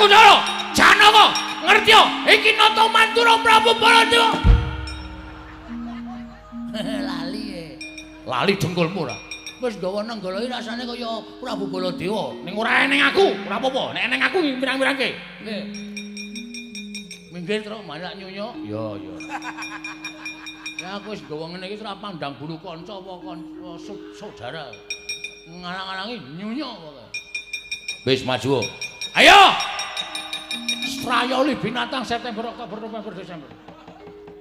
Werkudara, Janaka, ngerti yo, iki nata mantura Prabu Baladewa. Lali e. Lali dengkulmu ora. Wis nggawa nenggala iki rasane kaya Prabu Baladewa. Ning ora eneng aku, ora apa-apa. Nek eneng aku pirang-pirangke. Nggih. Minggir truk manak nyunyuk. Ya, ya. Ya aku wis nggawa ngene iki ora pandang bulu kanca apa kanca saudara. Ngalang-alangi nyunyuk pokoke. Wis maju. Ayo. Strayoli binatang September, Oktober, November, Desember.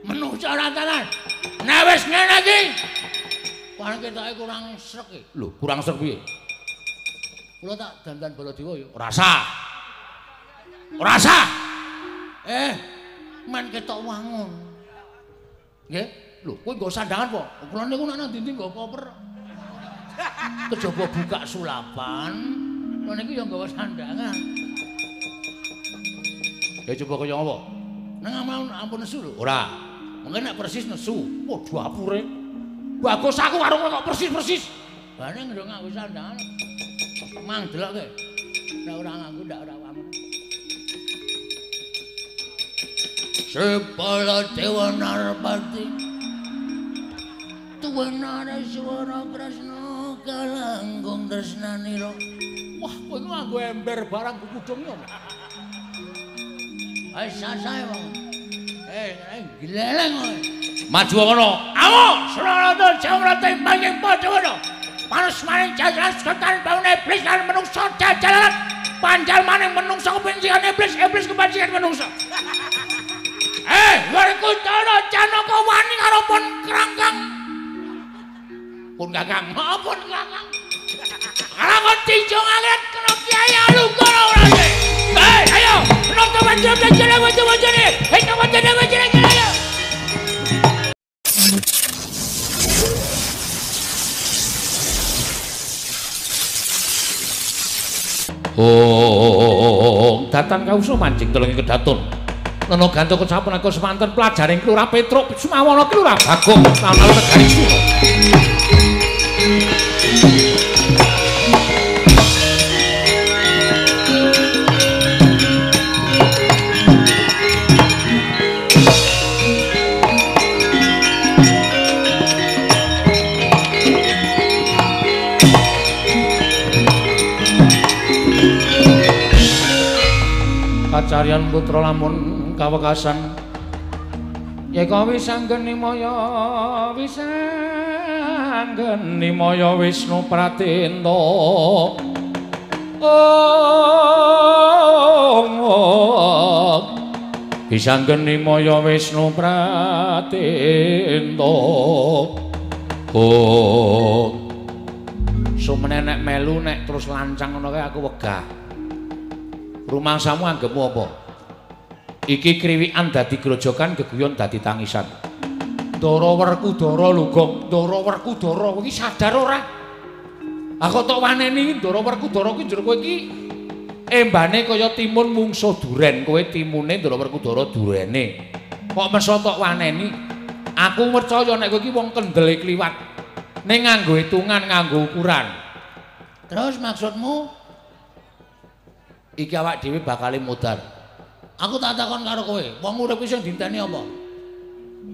Menungsa rantanan. Nek wis ngene iki, paling ketoke kurang srek iki. Lho, kurang srek piye? Kula tak dandan Baladewa ya. Ora sah. Ora sah. Men ketok wangun. Nggih. Lho, kowe nggo sandangan apa? Kula niku nek nang ndi-ndi nggo koper. Kejaba buka sulapan, kula niku ya nggawa sandangan. Ya coba kaya apa? Nang ampun nesu lho. Ora. Mengke nek persis nesu, padha apure. Bagus aku karo kowe kok persis-persis. Bareng yo nganggo sandangan. Mang delokke. Nek ora nganggo ndak ora wangun. Baladewa Narpati tuwenare swara Kresna kalangkung tresnanira. Wah, kowe nganggo ember barang kudung yo. Wis sasae wong. Gleleng kowe. Maju kono. Awo, Srarata Jawrata panging padha kono. Panus maning jajaran setan bangun iblis lan menungsa jajaran. Panjal maning menungsa kebencian iblis, iblis kebencian menungsa. Werkudara Janaka wani karo pun krangkang. Pun kakang, pun kakang. Karang tinjung angin kena kiai alungkara ora sih. Ayo, nonton wajah wajah wajah wajah wajah wajah wajah. Oh, datan kausa mancing telungi kedatun. Nono ganto kecapen aku semanten pelajaring Kelurah Petruk Sumawana Kelurah Bagong lan negari Suna. Kacarian putra lamun kawekasan yeka wisanggeni maya wisanggeni maya Wisnu Pratenta. Oh, wisanggeni maya Wisnu Pratenta. Oh, sumene nek melu nek terus lancang ngono kae aku wegah. Rumangsamu anggepmu apa? Iki kriwikan dadi grojokan, geguyon dadi tangisan. Ndara Werkudara lho, Gong. Ndara Werkudara kowe iki sadar ora? Aku tok waneni iki Ndara Werkudara kuwi njur kowe iki embane kaya timun mungsuh duren, kowe timune Ndara Werkudara durene. Kok meso tok waneni? Aku percaya nek kowe iki wong kendele kliwat. Ning nganggo hitungan, nganggo ukuran. Terus maksudmu? Iki awak dhewe bakale modar. Aku tak takon karo kowe, wong urip kuwi sing dinteni apa?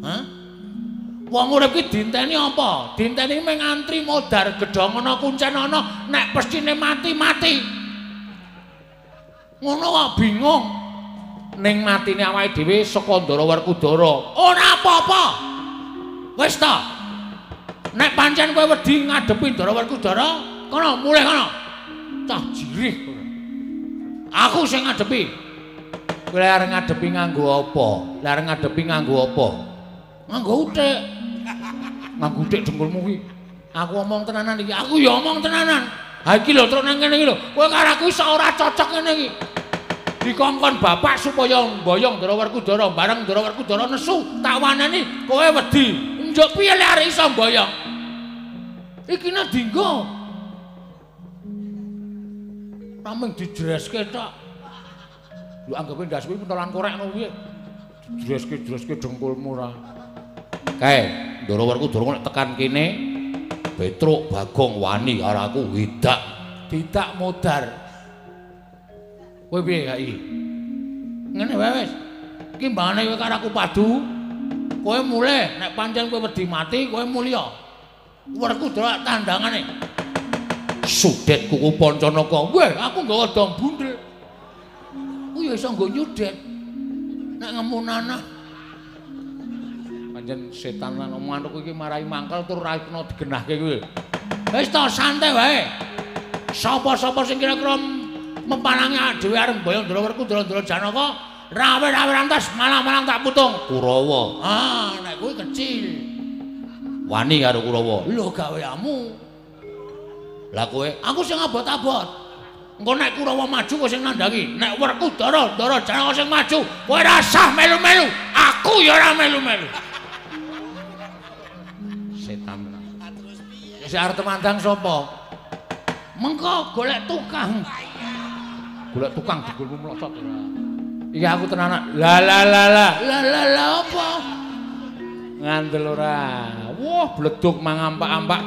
Hah? Wong urip kuwi dinteni apa? Dinteni mung ngantri modar gedhong ana kuncen ana, nek pestine mati-mati. Ngono kok bingung. Ning matine awake dhewe saka Ndara Werkudara. Ora apa-apa. Wis ta. Nek pancen kowe wedi ngadepi Ndara Werkudara, kono mulih kono. Cah jirih. Aku sing ngadepi. Kowe arep ngadepi nganggo apa? Lah arep ngadepi nganggo apa? Nganggo uthik. Nganggo uthik dengkulmu kuwi. Aku omong tenanan iki. Aku ya omong tenanan. Ha iki lho truk nang kene iki lho. Kowe karo aku iso ora cocok ngene iki. Dikongkon bapak supaya mboyong Ndara Werkudara, bareng Ndara Werkudara nesu, tak waneni kowe wedi. Njuk piye lek arep iso mboyong? Iki nek dinggo. Namung dijreske tok. Lho anggape ndas kuwi pentolan korek ngono piye? Dijreske-jreske dengkulmu ora. Kae, Ndara Werkudara nek tekan kene Petruk Bagong wani karo aku widak. Didak modar. Kowe piye Kak iki? Ngene wae wis. Iki mbangane kowe karo aku padu. Kowe mulih nek pancen kowe wedi mati, kowe mulya. Werkudara tandangane. Sudet kuku Pancanaka. Weh, aku nggawa dong bundel. Ku ya iso nggo nyudet. Nek ngemu nanah. Pancen setan lan manuk iki marai mangkel tur ora kena digenahke kuwi. Wis to santai wae. Sapa-sapa sing kira-kira mempalangi dhewe arep mboyong Ndara Werkudara Ndara Janaka, rawe-rawe rantas malang-malang tak putung. Kurawa. Ah, nek kuwi kecil. Wani karo Kurawa. Lho gaweamu. Lah kowe, aku sing abot-abot. Engko nek Kurawa maju kowe sing nandhangi. Nek Werkudara Ndara Janaka sing maju, kowe ora sah melu-melu. Aku ya ora melu-melu. Setan. Sing arep temandang sapa? Mengko golek tukang. Golek tukang digulmu mlocot ora. Iki aku tenanan. La la la la. La la la apa? Ngandel ora. Wah, bledug mangampak-ampak.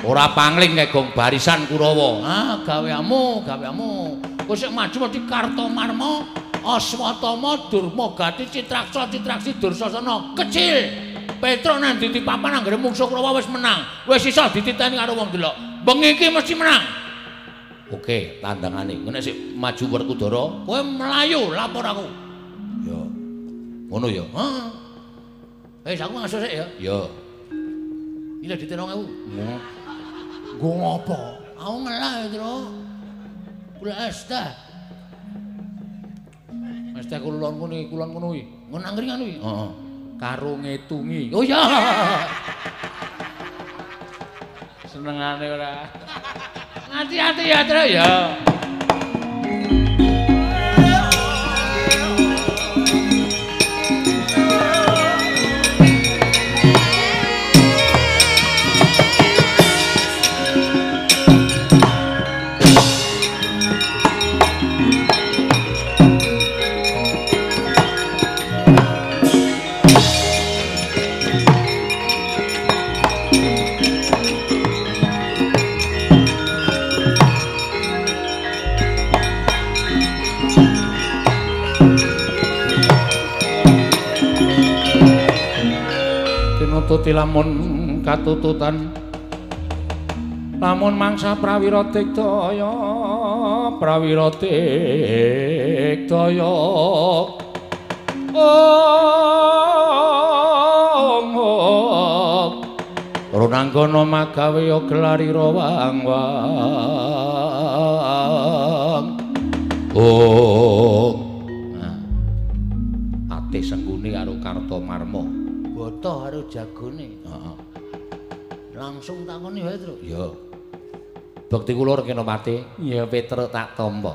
Ora pangling kae gong barisan Kurawa. Ah, gaweamu, gaweamu. Kowe sing maju mesti Kartomarma, Aswatama, Durmagati, Citraksa, Citraksi, Dursasana. Kecil. Petruk nang ndi papan anggere mungsuh Kurawa wis menang. Wis iso dititeni karo wong delok. Bengi iki mesti menang. Oke, tandangane. Nek sik maju Werkudara, kowe mlayu lapor aku. Ya. Ngono ya. Heeh. Wis aku masuk sik ya. Ya. Iki lho dite 2000. Nggo ngopo? Aku ngelah, Tru. Kula es teh. Es teh kulon ngono iki, kulon ngono iki. Ngono angkringan kuwi. Heeh. Karo ngetungi. Oh iya. Senengane ora. Hati-hati ya, Tru ya. Tinututi lamun katututan lamun mangsa prawira digdaya prawira digdaya ong runanggana magawe ya gelarira wang wang ong. Nah, ate senggune karo Kartomarma. Boto karo jagone. Heeh. Langsung takoni wae, Tru. Ya. Bekti kula Rekenopati, ya Petruk tak tampa.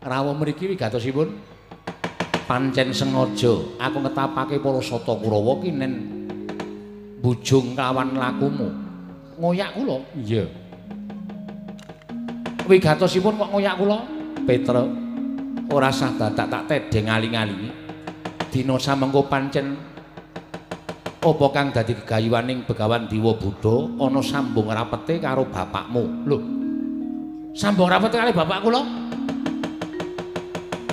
Rawuh mriki wigatosipun pancen sengaja aku ngetapake para sata Kurawa ki nen bujung kawan lakumu. Ngoyak kula? Iya. Wigatosipun kok ngoyak kula? Petruk, ora sah dadak tak tedheng aling-alingi. Dina samengko pancen apa kang dadi gegayuhaning Begawan Dewa Buddha ana sambung rapete karo bapakmu. Lho. Sambung rapete karo bapak kula?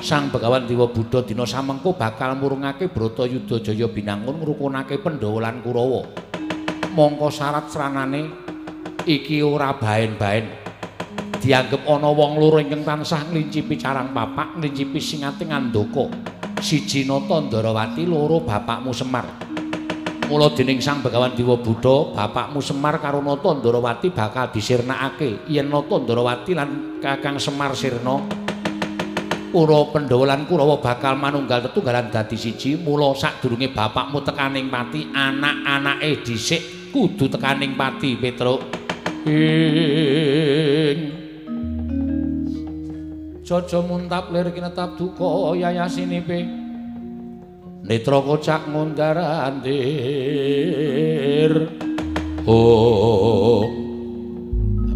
Sang Begawan Dewa Buddha dina samengko bakal murungake Bratayuda Jaya Binangun ngrukunake Pandhawa lan Kurawa. Mongko syarat sranane iki ora baen-baen. Dianggep ana wong loro ingkang tansah nglincipi carang papak, nglincipi singate ngandaka. Siji Nata Ndarawati, loro bapakmu Semar. Mula dening Sang Begawan Dewa Buddha, bapakmu Semar karo Nata Ndarawati bakal disirnakake. Yen Nata Ndarawati lan Kakang Semar sirna, para Pandhawa lan Kurawa bakal manunggal tetunggalan dadi siji. Mula sadurunge bapakmu tekaning pati, anak-anake dhisik kudu tekaning pati, Petruk. Ing Jaja muntap lir kinetap duka yayasinipe. Netra kocak ngundar-andir. Oh.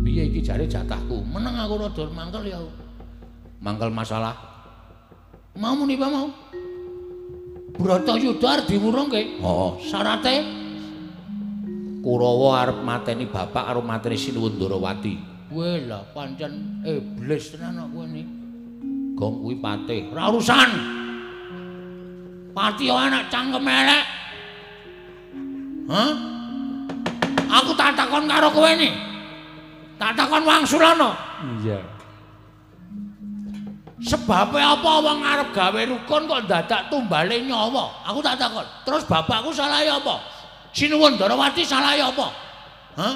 Piye iki jare jatahku? Meneng aku rada mangkel ya. Mangkel masalah. Mau muni apa mau? Bratayuda arep diwurungke. Heeh. Syarate Kurawa arep mateni bapak karo mateni Sinuwun Ndarawati. Weh lah pancen iblis tenan kok kowe ni. Gong kuwi patih. Ora urusan. Pati anak cangkem elek. Hah? Aku tak takon karo kowe ni. Tak takon wangsulana. Iya. Sebabe apa wong arep gawe rukun kok dadak tumbale nyawa? Aku tak takon. Terus bapakku salah apa? Sinuwun Ndarawati salah apa? Hah?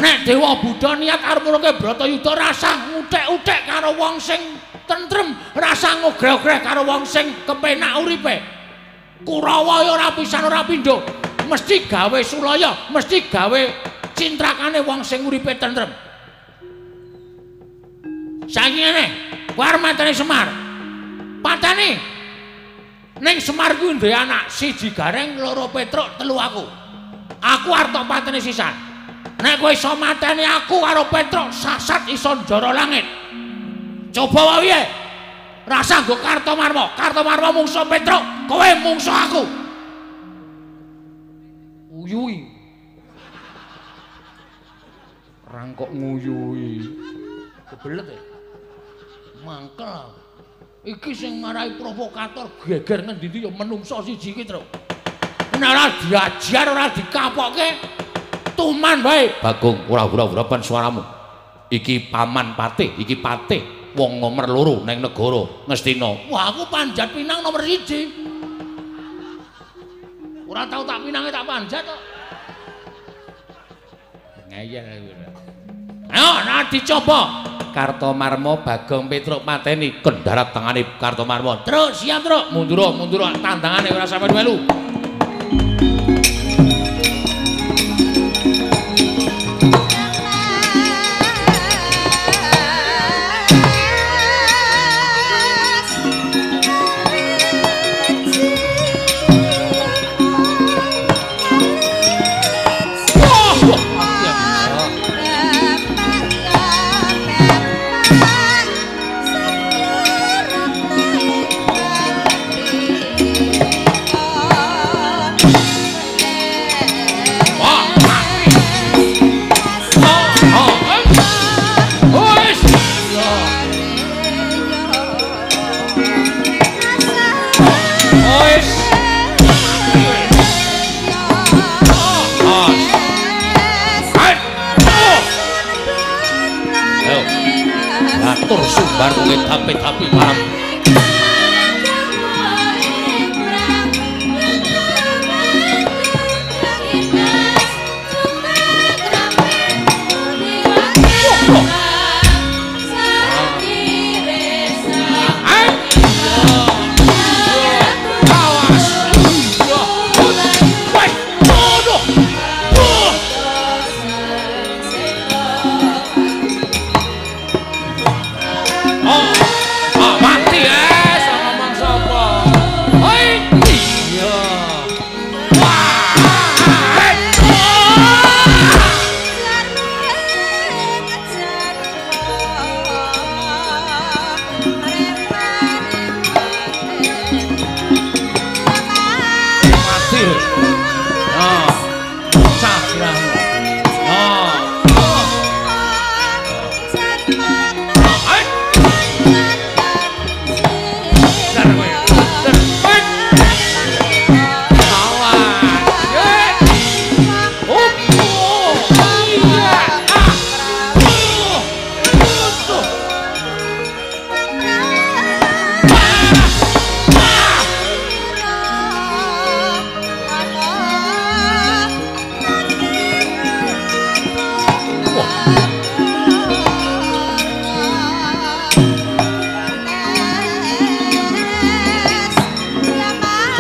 Nek Dewa Buddha niat arep murungke Bratayuda rasah nguthek-uthek karo wong sing tentrem, rasah ngogreh-ogreh karo wong sing kepenak uripe. Kurawa ya ora pisan ora pindho, mesti gawe sulaya, mesti gawe cintrakane wong sing uripe tentrem. Saiki ngene, kowe arep mateni Semar. Pateni. Ning Semar kuwi duwe anak, siji Gareng, loro Petruk, telu aku. Aku arep tok pateni sisan. Nek kowe iso mateni aku karo Petruk, sasat iso njara langit. Coba wae piye? Rasah nggo Kartomarma. Kartomarma mungsuh Petruk, kowe mungsuh aku. Uyui. Rangkok nguyui. Kebelet ya. Mangkel. Iki sing marai provokator geger ngendi-endi ya menungso siji iki, Truk. Nek ora diajar, ora dikapokke, tuman wae. Bagong, ora-ora suaramu. Iki paman patih, iki patih wong nomor loro neng negara Ngastina. Wah, aku panjat pinang nomor 1. Ora tau tak pinange tak panjat kok. Ngeyel aku. Ayo, nah dicoba. Kartomarma Bagong Petruk mateni kendarat tangane Kartomarma. Truk, siap, Truk. Mundur, mundur tandangane ora sampe melu. Atur sumbar kowe tapi-tapi malam.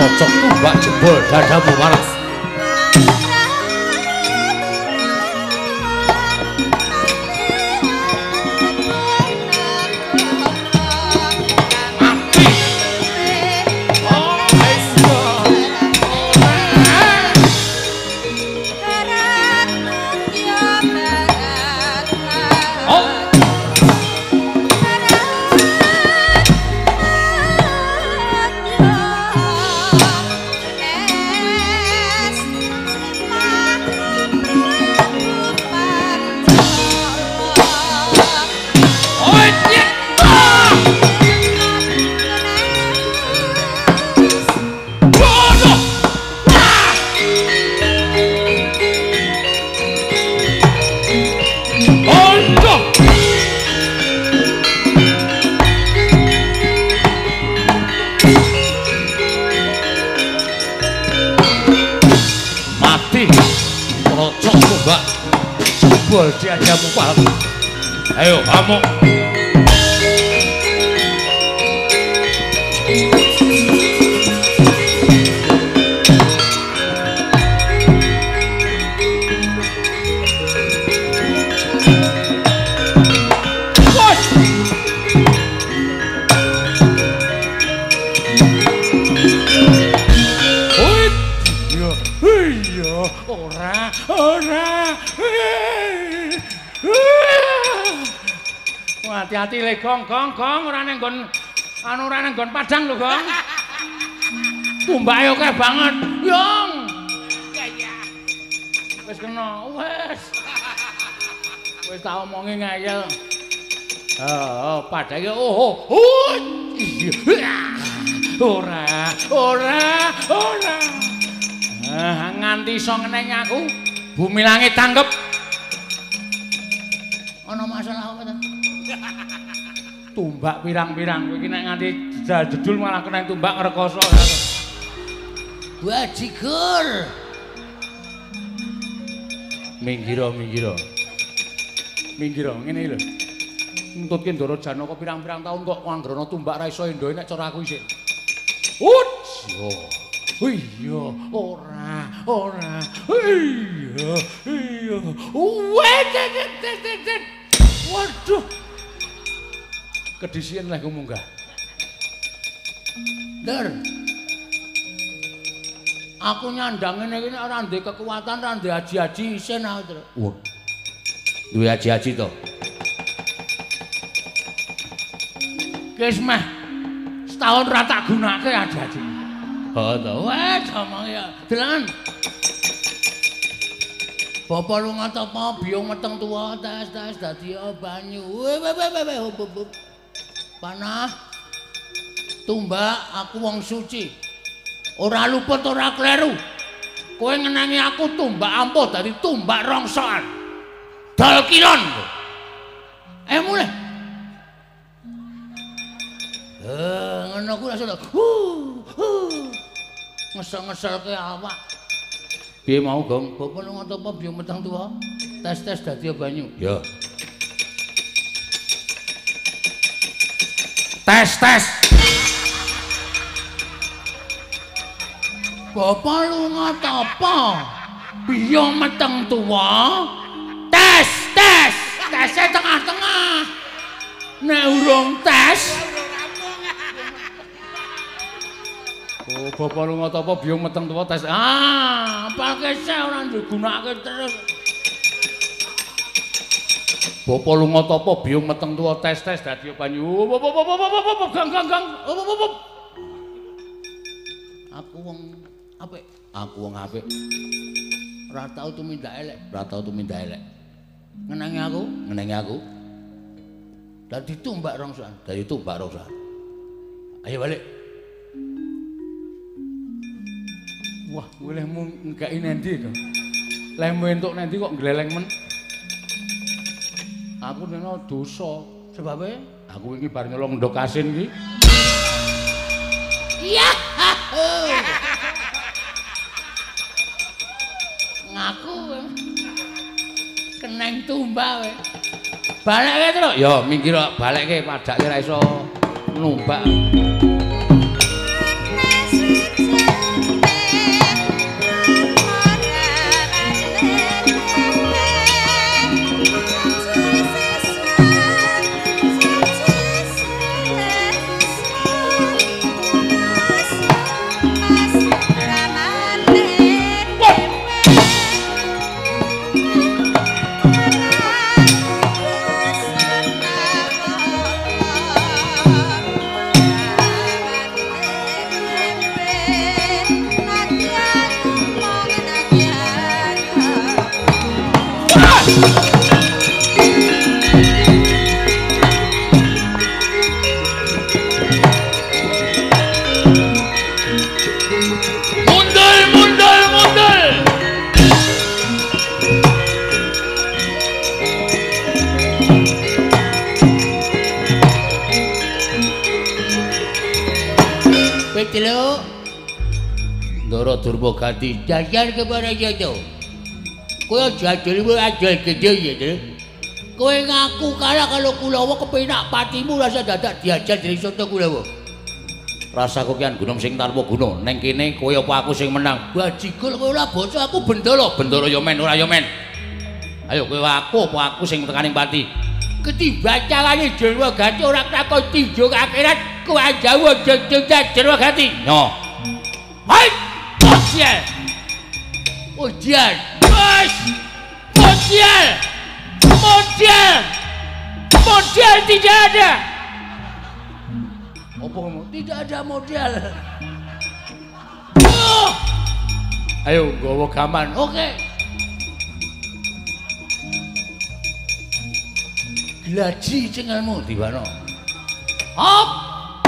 Cocok tumbak jebol dadamu malah. Mati. Oh, oh. Jebol diajamu palku. Ayo amuk. Ora, hati-hati le gong gong gong ora nang nggon anu ora nang nggon padang lho gong. Tumbake akeh banget. Yong. Wis kena, wis. Wis tak omongi ngeyel. Heeh, padake oh. Ora, ora, ora. Nganti iso ngenengi aku, bumi langit tanggep. Ana masalah apa ta? Tumbak pirang-pirang kowe iki nek nganti jedul malah kena tumbak ngrekoso. Bajigur. Minggiro, minggiro. Minggiro ngene iki lho. Ngentutke Ndara Janaka pirang-pirang taun kok anggrana tumbak ra iso endohe nek cara aku isih. Ut. Yo. Iya, ora, ora. Iya, iya. Waduh. Kedisian leh ku munggah. Ndar. Aku nyandang ngene iki nek ora ndek kekuatan, ora ndek aji-aji isin aku, Tru. Wah. Duwe aji-aji to. Wis meh setahun ra tak gunake aji-aji. Oh to, wes omong ya. Delengen. Bapak lunga tapa biyung meteng tuwa tes-tes dadi banyu. We we we we hop. Panah tumbak aku wong suci. Ora luput ora kleru. Kowe ngenangi aku tumbak ampuh dadi tumbak rongsokan. Dol kilon. Mulih. Ngono kuwi langsung ngesel-ngeselke awak. Piye mau, Gong? Bapak lunga tapa biyung meteng tuwa? Tes-tes dadi banyu. Ya. Tes, tes. Bapak lunga tapa biyung meteng tuwa? Tes, tes. Tese tengah-tengah. Nek urung tes. Oh, bapak lunga tapa biyung meteng tuwa tes. Ah, apalke sih ora digunakake terus. Bapak lunga tapa biyung meteng tuwa tes tes dadi banyu. Gang gang gang. Aku wong apik. Aku wong apik. Ora tau tumindak elek. Ora tau tumindak elek. Ngenangi aku, ngenangi aku. Dadi tumbak rongsokan. Dadi tumbak rongsokan. Ayo balik. Wah, kowe lehmu nggaiki nendi to? Lehmu entuk nendi kok gleleng men? Aku nena dosa. Sebabe? Aku iki bar nyolong ndok asin iki. Iya. Ngaku kowe. Keneng tumbak kowe. Balekke to. Ya, minggir kok balekke padake ra iso numbak. Telu Ndara Durmagati jajar kepada jojo. Kowe aja ajal ajal gede ya, Tru. Kowe ngaku kalah kalau Kulawa kepenak patimu rasa dadak diajar dening Sata Kulawa. Rasaku kian gunung sing tanpa guna. Neng kene kowe apa aku sing menang? Bajigul kowe ora bocah aku bendala. Bendara ya men ora ya men. Ayo kowe aku apa aku sing tekaning pati? Ketimbang carane Durwagati ora takon tinju akhirat kowe jauh jejeg Durwagati. Nyo. Hai! Bosial. Ujian. Bos. Bosial. Modal. Modal tidak ada. Apa kamu? Tidak ada modal. Oh. Ayo gawa gaman. Oke. Glaji cengelmu diwano. Hop.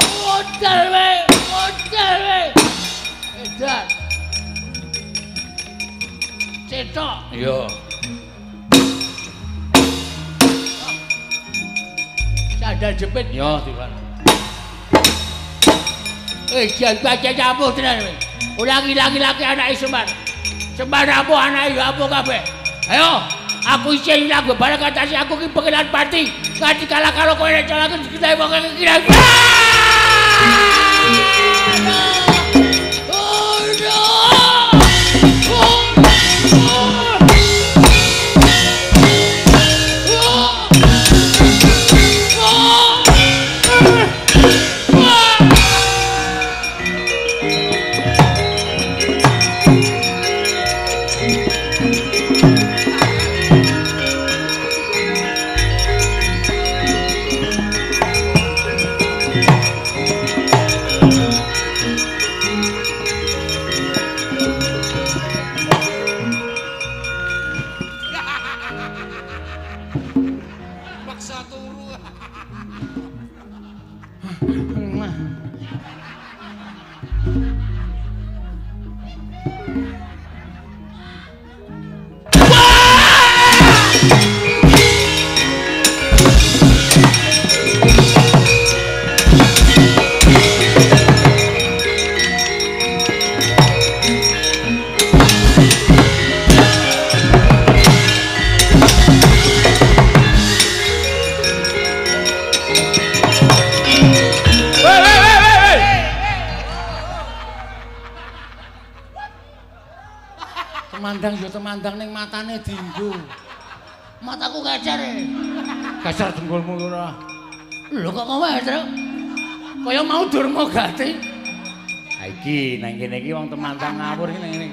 Modal we, modal we. Edan. Cetok. Iya. Sandal jepit yo diwano. Jan baca campur tenan kowe. Ora ngilang-ilangke anake Semar. Semar apa anake ya apa kabeh. Ayo, aku isih lagu bareng atase aku ki pengenan pati. Nganti kalah karo kowe nek aku dikitahe wong kira. Oh no. Temandang yo temandang ning matane dinggo. Mataku kacar e. Kacar dengkulmu ora. Lho kok kowe, Tru? Kaya mau Durmagati. Ha iki nang kene iki wong temandang ngawur iki nang kene.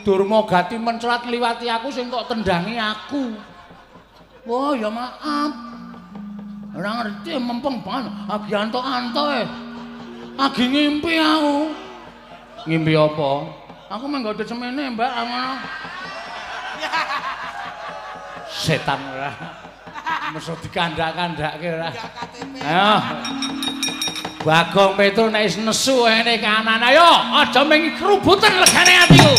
Durmagati mencrat ngliwati aku sing kok tendangi aku. Wah, ya maaf. Ora ngerti mempeng banget. Agi antok-antok e. Agi ngimpi aku. Ngimpi apa? Aku menggodhek semene, Mbak, ngono. Setan ora. Meso dikandak-kandhake ora. Ayo. Bagong Petro nek wis nesu ngene kanan. Ayo, aja mung krubutan legane atiku.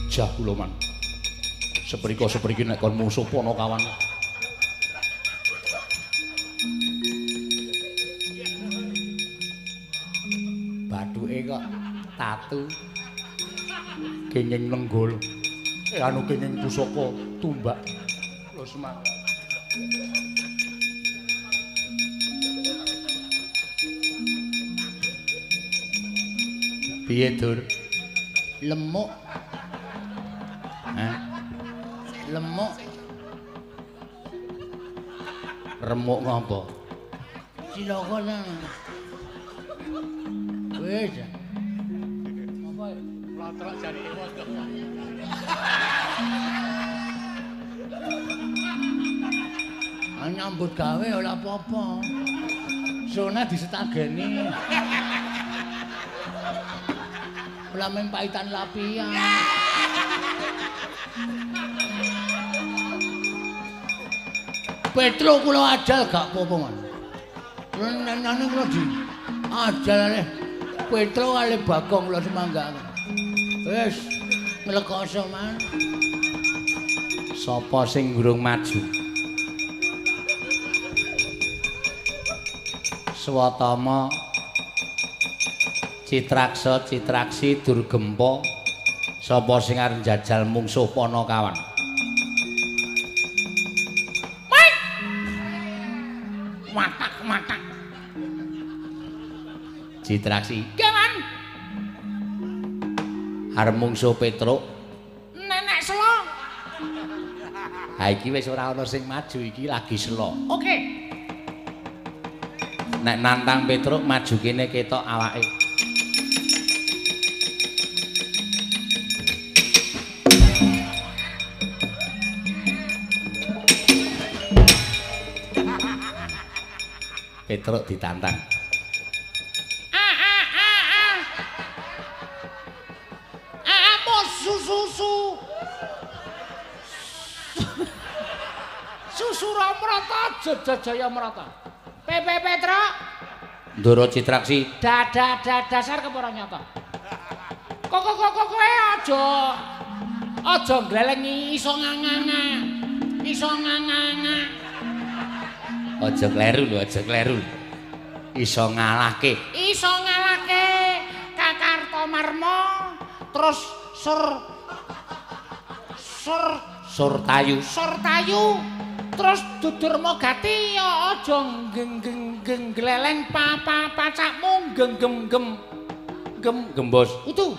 Jah kula man. Seprika sepriki nek kon musuh Panakawan. Bathuke kok tatu. Kenging nenggol. Anu kenging pusaka tumbak. Lho semangat. Piye, Dur? Lemuk. Hah? Lemuk. Remuk ngopo? Cilaka ta. Wis. Apa? Lotrok jarike wodok. Nyambut gawe ora apa-apa. Sone disetageni. Ora mung paitan lapian. Petro kula ajal gak apa-apa, Mas. Nane kula di ajal ale Petro kali Bagong kula semangga. Wis nglekoso, Man. Sapa sing durung maju? Swatama Citraksa Citraksi Durgempa sapa sing arep njajal mungsuh Panakawan. Watak-watak. Citraksi. Kewan. Arep mungsuh Petruk. Nenek selo. Ha iki wis ora ana sing maju, iki lagi selo. Oke. Nek nantang Petruk maju kene ketok awake. Petruk ditantang. A a a a. A a mo su su su. Susura mrata Jaya mrata. P P Petruk. Ndara Citraksi. Da da da dasar kepara nyata. Kok kok kok kowe aja aja nglelengi iso nganganga. Iso nganganga. Aja kleru lho, aja kleru. Iso ngalahke. Iso ngalahke Kakartomarma terus sur sur Surtayu. Surtayu terus Dudurma Gati ya aja geng geng geng gleleng pa pa pacakmu geng gem gem gem gembos. Utuh.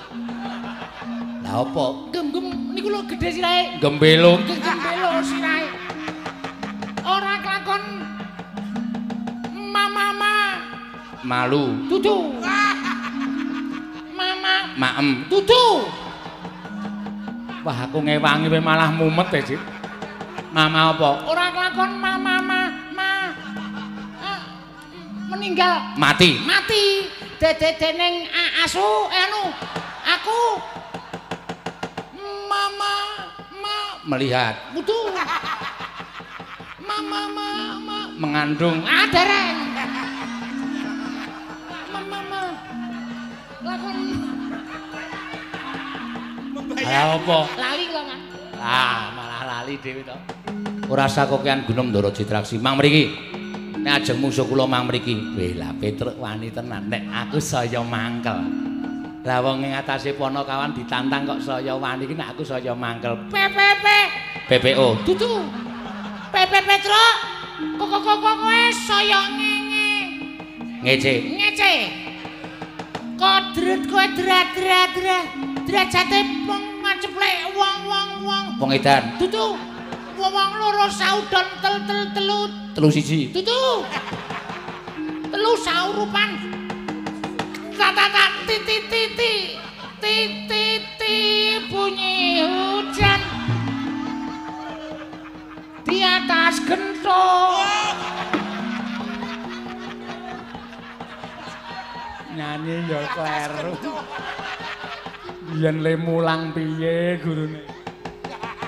Lah apa? Gem gem niku lho gedhe sirahe. Gembelo. Gembelo sirahe. Ora kelakon mama malu. Dudu. Mama maem. Dudu. Wah aku ngewangi kowe malah mumet e, Cit. Mama apa? Ora kelakon mama ma ma meninggal. Mati. Mati. Dedening asu anu aku mama ma melihat. Dudu. Mama ma ma mengandung. Ah dereng. Mama ma lakon. Lah apa? Lali kula, Mas. Ah, malah lali dhewe to. Ora usah kokean gunung Ndara Citraksi. Mang mriki. Nek ajeng mungsuh kula mang mriki. Weh lah Petruk wani tenan nek aku saya mangkel. Lah wong ing atase Panakawan ditantang kok saya wani iki nek aku saya mangkel. P P P PPO. Dudu. P P Petruk. Kok kok kok kowe saya ngenge. Ngece. Ngece. Kodret kowe drat drat drat. Derajate wong maceplek wong wong wong. Wong edan. Dudu. Wong loro saudon tel tel telu. Telu siji. Dudu. Telu saurupan. Ta ta ta ti ti ti ti ti ti ti bunyi hujan di atas gentong. Nyanyi ya kleru. Biyen le mulang piye gurune?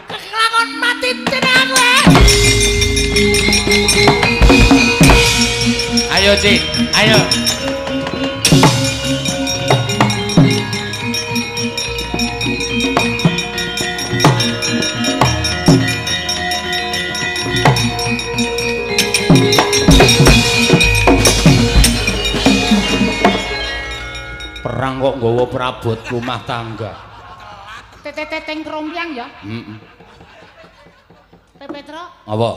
Kelakon mati tenang kowe. Ayo, Cik, ayo. Perang kok nggawa perabot rumah tangga. Teteteng krombyang ya? Heeh. Petruk. Apa?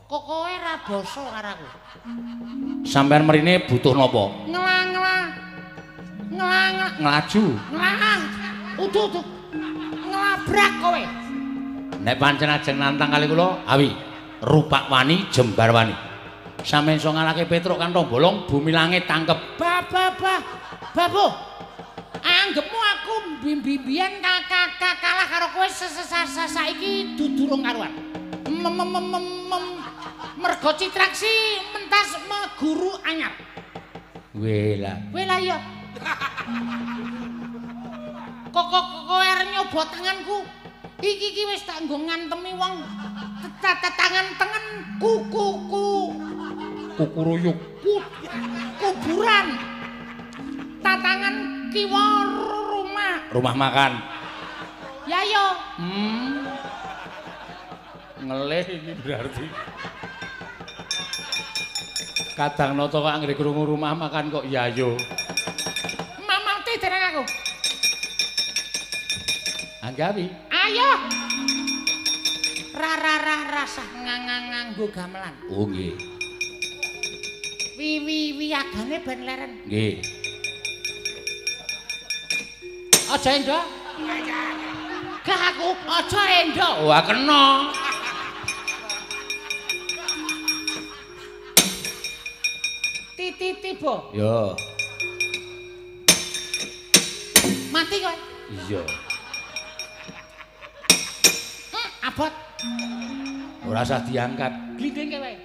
Kok kowe ra basa karo aku? Sampeyan mrene butuh napa? Ngela-ngela. Ngela-ngela. Nglaju. Ngela. Udu udu. Nglabrak kowe. Nek pancen ajeng nantang kali kula, awi rupak wani jembar wani. Sampeyan iso ngalahke Petruk kantong bolong bumi langit tangkep. Ba ba ba. Babu, anggepmu aku mbimbian kalah karo kowe saiki dudurung karuan. Mergo Citraksi mentas meguru anyar. Weh lah. Weh lah iya. Kok kok kowe arep nyoba tanganku? Iki iki wis tak nggo ngantemi wong tangan tengen kuku ku kukuruyuk kuburan. Tatangan kiwa rumah. Rumah makan. Ya yo. Ngelih iki berarti. Kadang nata kok anggere krungu rumah makan kok yayo. Mamate dereng aku. Anggawi. Ayo. Ra ra ra rasah ngangang nganggo gamelan. Oh nggih. Wi wi wiyagane ben leren. Nggih. Aja endo. Gah aku aja endo. Wah kena. Titi tiba. Ya. Mati kowe. Iya. Abot. Ora usah diangkat. Glindingke wae.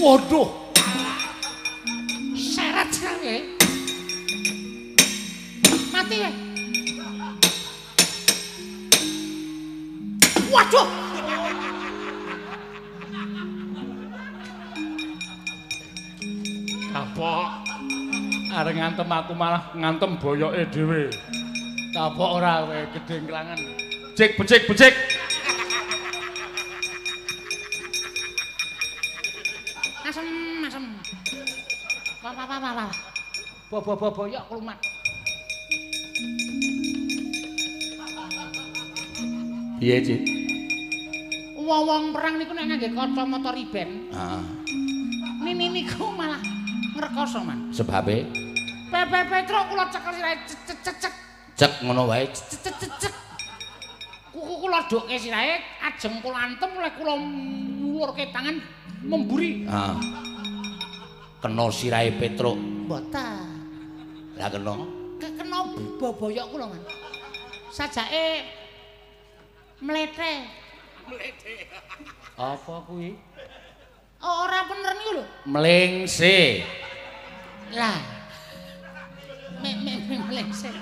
Waduh. Seret kowe. Mati kowe. Waduh. Kapok. Areng ngantem aku malah ngantem boyoke dhewe. Kapok ora kowe gedhe nglangen. Becik becik becik. Asem asem. Wah wah wah wah. Bo bo bo boyok klumat. Piye, Cik? Wong-wong perang niku nek ngangge kacamata riben. Heeh. Nini niku malah ngrekoso, Man. Sebabe? Pepe Petruk kula cekel sirahe cek cek cek. Cek ngono wae. Cek cek cek. Kuku kula dokke sirahe ajeng kula antem oleh kula ngulurke tangan memburi. Heeh. Kena sirahe Petruk. Mboten. Lah kena? Kena boboyok kula, Man. Sajake mlete. Mlete. Apa kuwi? Ora bener niku lho. Mlengse. Lah. Me me me mlengse.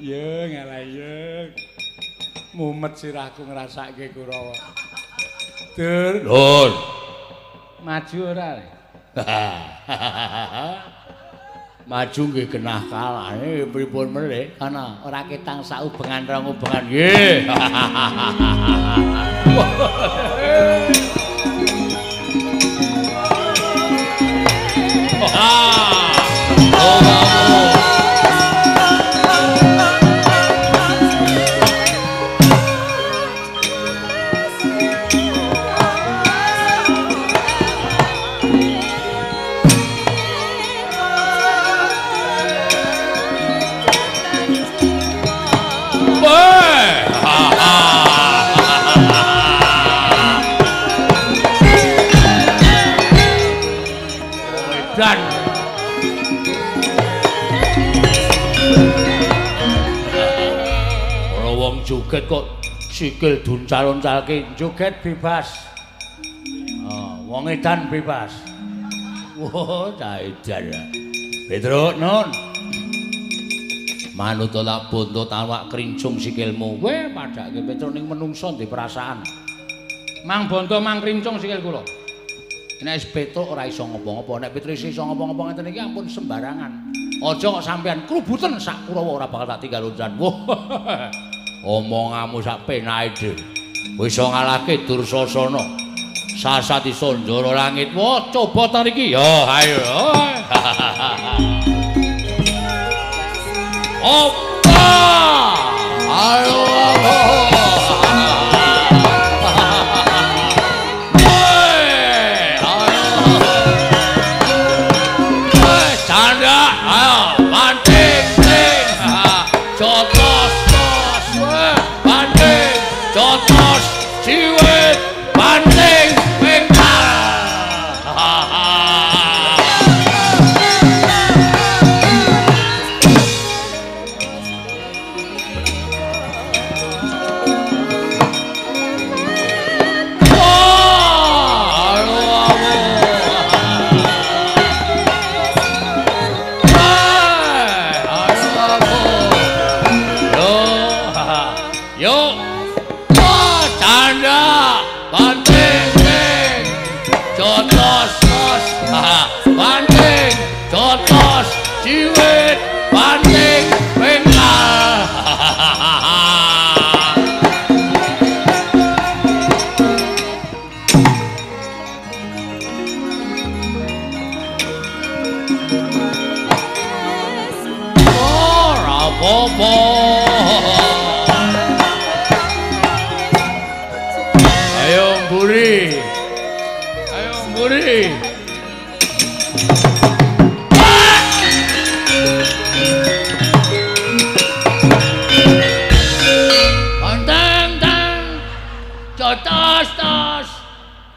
Ye ngalah ye. Mumet sirahku ngrasake Kurawa. Dur. Lur. Maju ora? Maju nggih genah kalane pripun melih? Ana ora ketang saubengan rong ubengan. Nggih. Joget kok sikil duncal-uncalke, joget bebas. Oh, wong edan bebas. Wah, cah edan. Petruk nun. Manut tak buntut awak krincung sikilmu. Kowe padhake Petruk ning menungsa ndek perasaan. Mang bonto mang krincung sikil kula. Nek wis Petruk ora iso ngopo-ngopo, nek Petruk iso ngopo-ngopo ngeten iki ampun sembarangan. Aja kok sampean krubuten sak Kurawa ora bakal tak tinggal loncan. Wah. Omonganmu sak penake dhewe. Wis iso ngalahke Dursasana. Sasat iso njara langit. Wah, coba ta niki. Ya, ayo. Opa! Ayo. Canda, ayo, banting, ting, jotos, tos, banting, jotos, ciwit, banting, pengkal. Banting, jotos, ciwit, banting, pengkal. mburi. Ayo mburi. Banteng teng. Jotos tos.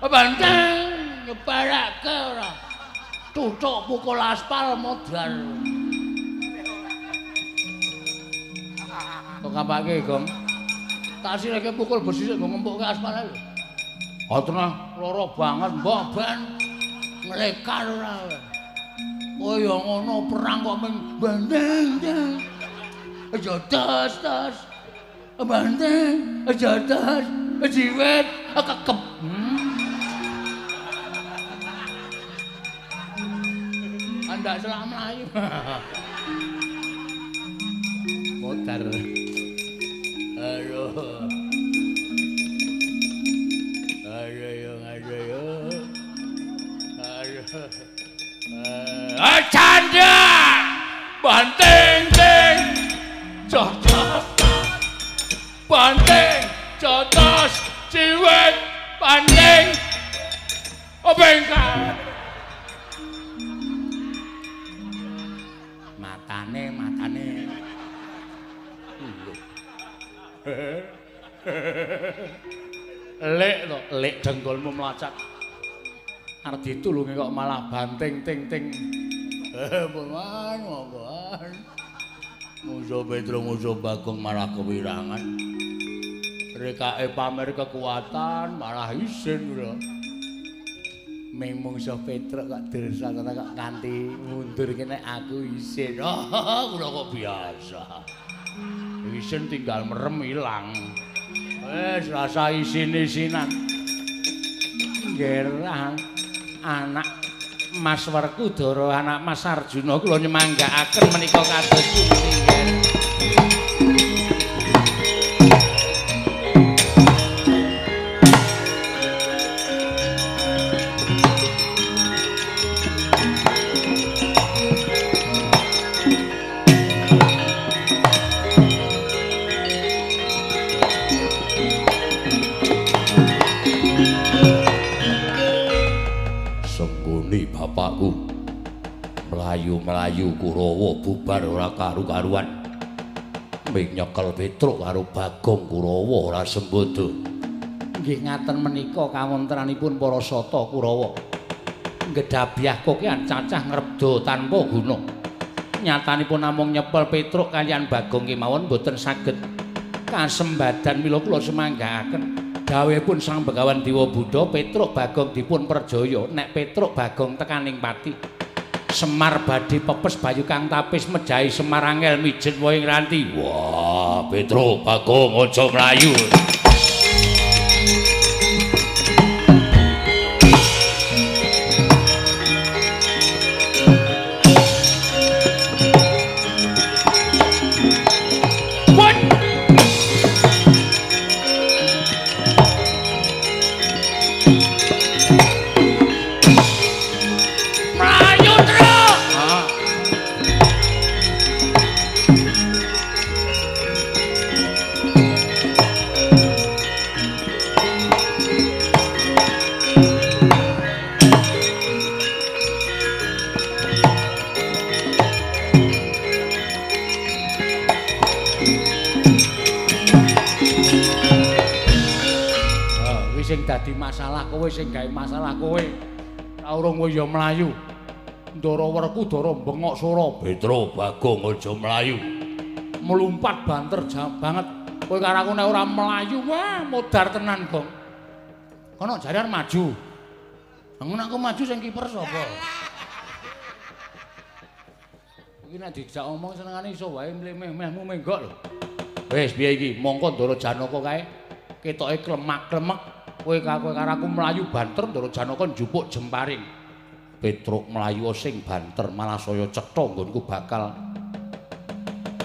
Banteng nyebarake ora. Tutuk pukul aspal modar. Kok kapake, Gong? Tak sireke pukul besi sik nggo ngempukke aspal lho. Ha tenah lara banget, mbok ben nglekar ora. Oh ya ngono perang kok ming banteng teng. Aja tos tos. Banteng, aja tos, jiwet kekep. Andak selak mlayu. Modar. Aduh. Aduh yo, aduh yo. Aduh. Ah canda. Banteng teng. Jotos. Banteng, jotos, ciwet, banteng. Obengkal. Matane, matane. Lek to, lek dengkulmu mlacak. Arep ditulungi kok malah banting ting ting. Paman, monggoan. Musa Petro Musa Bagong malah kewirangan. Rekake pamer kekuatan malah isin kula. Ming mungsuh Petruk kok dursasana kok kanthi mundur kene aku isin. Oh, kula kok biasa. Isin tinggal merem ilang. Wis rasa isin-isinan. Nggih, anak Mas Werkudara, anak Mas Arjuna kula nyemanggaaken menika kados pundi nggih. Bapakku mlayu-mlayu Kurawa bubar ora karu-karuan. Ming nyekel Petruk karo Bagong Kurawa ora sembodo. Nggih ngaten menika kawontenanipun para sata Kurawa. Ngedhabyah kokean cacah ngrebda tanpa guna. Nyatanipun namung nyepel Petruk kaliyan Bagong kemawon boten saged kasembadan mila kula semanggaaken. Dawuhipun Sang Begawan Dewa Buddha Petruk Bagong dipun perjaya nek Petruk Bagong tekaning pati Semar badhe pepes bayu kang tapis mejahi Semar angel mijet wae ngranti. Wah, Petruk Bagong aja mlayu. Dadi masalah kowe sing gawe masalah kowe. Ta urung kowe ya mlayu. Ndara Werkudara bengok sora. Petro Bagong aja mlayu. Melumpat banter banget. Kowe karo aku nek ora mlayu wah modar tenan, Gong. Kono jare arep maju. Ngono aku maju sing kiper sapa? Iki nek dijak omong senengane iso wae mleh-mehmu menggok lho. Wis piye iki? Mongko Ndara Janaka kae ketoke klemak-klemek. Kowe karo aku mlayu banter Ndara Janaka njupuk jemparing. Petruk mlayu sing banter malah saya cetha nggonku bakal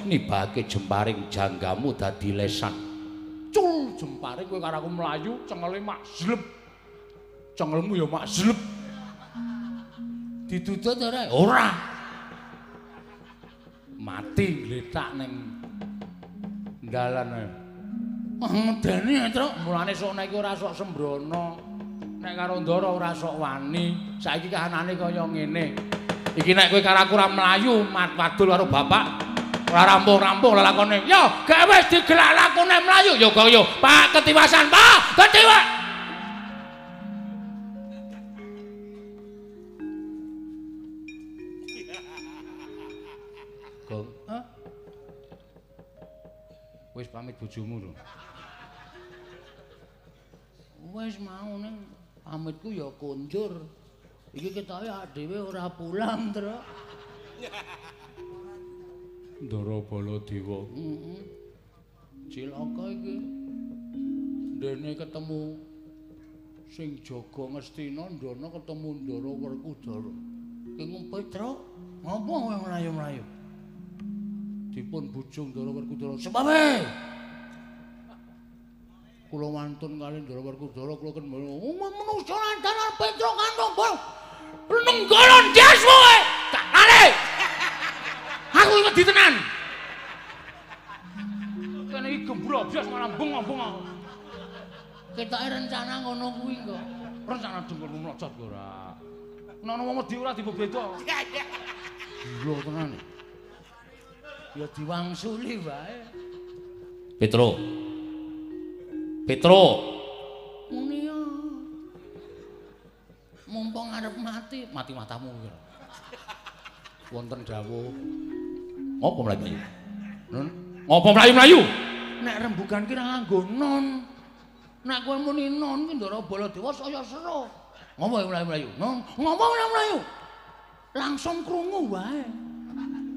nibake jemparing janggamu dadi lesan. Cul jemparing kowe karo aku mlayu cengele mak zlep. Cengelmu ya mak zlep. Didudut ora? Ora. Mati gletak ning dalan. Ngedeni, Truk. Mulane sok nek iki ora sok sembrono. Nek karo Ndara ora sok wani. Saiki kahanane kaya ngene. Iki nek kowe karo aku ora mlayu, wadul karo bapak ora rampung-rampung lelakone. Yo, gak wis digelak lakone mlayu. Yo kaya Pak ketiwasan, Pak. Ketiwa. Gong. Hah? Wis pamit bojomu lho. Wis mau ning pamitku ya konjur. Iki ketoke awake dhewe ora pulang, Truk. Ndara Baladewa. Heeh. Cilaka iki. Ndene ketemu sing jaga Ngastina, ndana ketemu Ndara Werkudara. Ki ngumpe, Truk. Ngopo kowe mlayu-mlayu? Dipun bujung Ndara Werkudara. Sepawe. Kula wantun kali Ndara Werkudara kula ken menungso lantaran Petruk kantung bol. Nenggala ndas kowe. Tak lali. Aku iki wedi tenan. Kene iki gembrobyos malah bengong-bengong aku. Ketoke rencana ngono kuwi kok. Rencana dengkulmu mlocot kok ora. Nek ana wong wedi ora dibeda. Gila tenan. Ya diwangsuli wae. Petro. Petro. Muni ya. Mumpung arep mati, mati matamu iki. Wonten dawuh. Ngopo mlayu? Nun, ngopo mlayu-mlayu? Nek rembugan ki ra nganggo non. Nek kowe muni non ki Ndara Baladewa saya seru. Ngopo mlayu-mlayu? Non, ngopo mlayu-mlayu? Langsung krungu wae.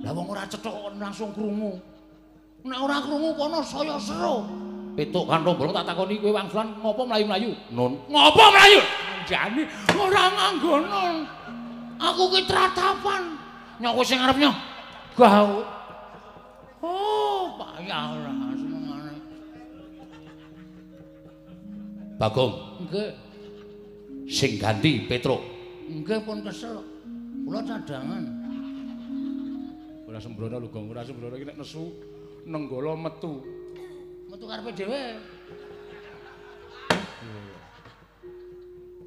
Lah wong ora cethok langsung krungu. Nek ora krungu kono saya seru. Petuk kanthong bolong tak takoni kowe wangsulan ngopo mlayu-mlayu? Nun, ngopo mlayu? Jane ora nganggo non. Aku ki tratapan. Nyok kowe sing arep nyoh. Gau. Oh, payah ora senengane. Bagong. Nggih. Sing ganti Petruk. Nggih pun kesel. Kula cadangan. Ora sembrono lho, Gong. Ora sembrono iki nek nesu nenggala metu. Metu karepe dhewe.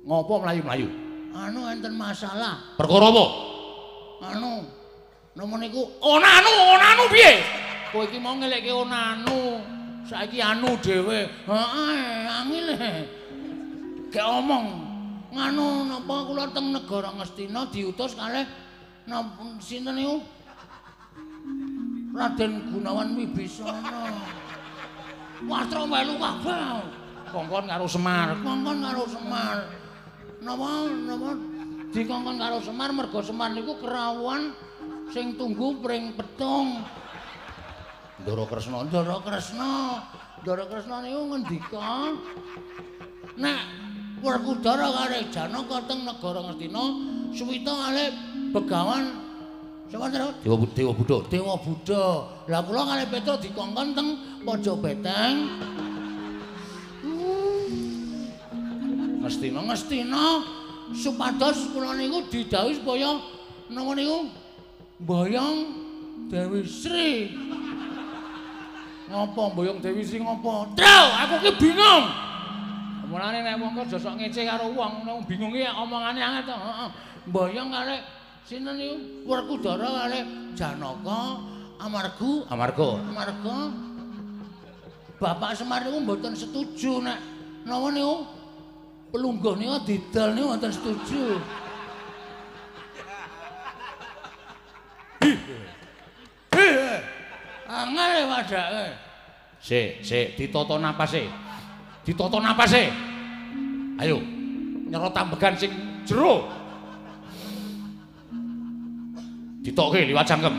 Ngopo mlayu-mlayu? Anu enten masalah. Perkara apa? Anu, napa niku onanu, onanu piye? Kowe iki mau ngelekke onanu. Saiki anu dhewe. Heeh, angel. Gek omong. Nganu napa kula teng negara Ngastina diutus kalih napa sinten niku? Raden Gunawan Wibisana. Wastra melu kabeh. Kongkon karo Semar. Kongkon karo Semar. Napa napa dikongkon karo Semar merga Semar niku kerawuhan sing tunggu pring petung. Ndara Kresna, Ndara Kresna. Ndara Kresna niku ngendika nek Werkudara karo Janaka teng negara Ngastina suwita kalih Begawan sapa terus? Dewa Dewa Buddha. Dewa Buddha. Lah kula kalih Petruk dikongkon teng Pojok Beteng. Ngastina, Ngastina supados kula niku didhawuhi supaya napa niku mboyong Dewi Sri. Ngopo mboyong Dewi Sri ngopo? Truk, aku ki bingung. Mulane nek wong aja sok ngece karo wong, nek bingung ki omongane angel to. Heeh. Mboyong kalih sinten niku Werkudara kalih Janaka amarga amarga amarga Bapak Semar niku mboten setuju nek napa niku pelungguh niku didol niku mboten setuju. Angel wadake. Sik, sik ditata napase. Ditata napase. Ayo nyerot ambegan sing jero. Ditokke liwat cangkem.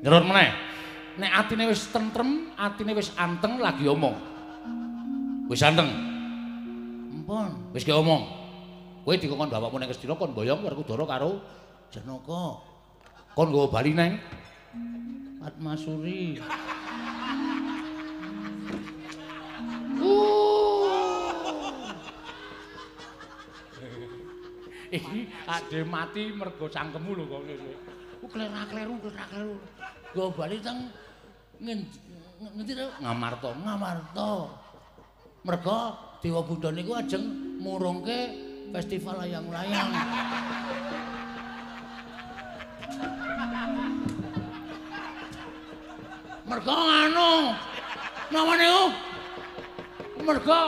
Nyerot meneh. Nek atine wis tentrem, atine wis anteng lagi omong. Wis anteng. Empun. Wis ki omong. Kowe dikongkon bapakmu ning Ngastina kon mboyong Werkudara karo Janaka. Kon nggawa bali neng Padmasuri. Iki ade mati mergo cangkemmu lho kok ngene. Ku kleru-kleru, kleru-kleru. Nggawa bali teng Ngendi to? Ngamarta. Ngamarta. Merga Dewa Buddha niku ajeng murungke festival layang-layang. Merga anu napa niku? Merga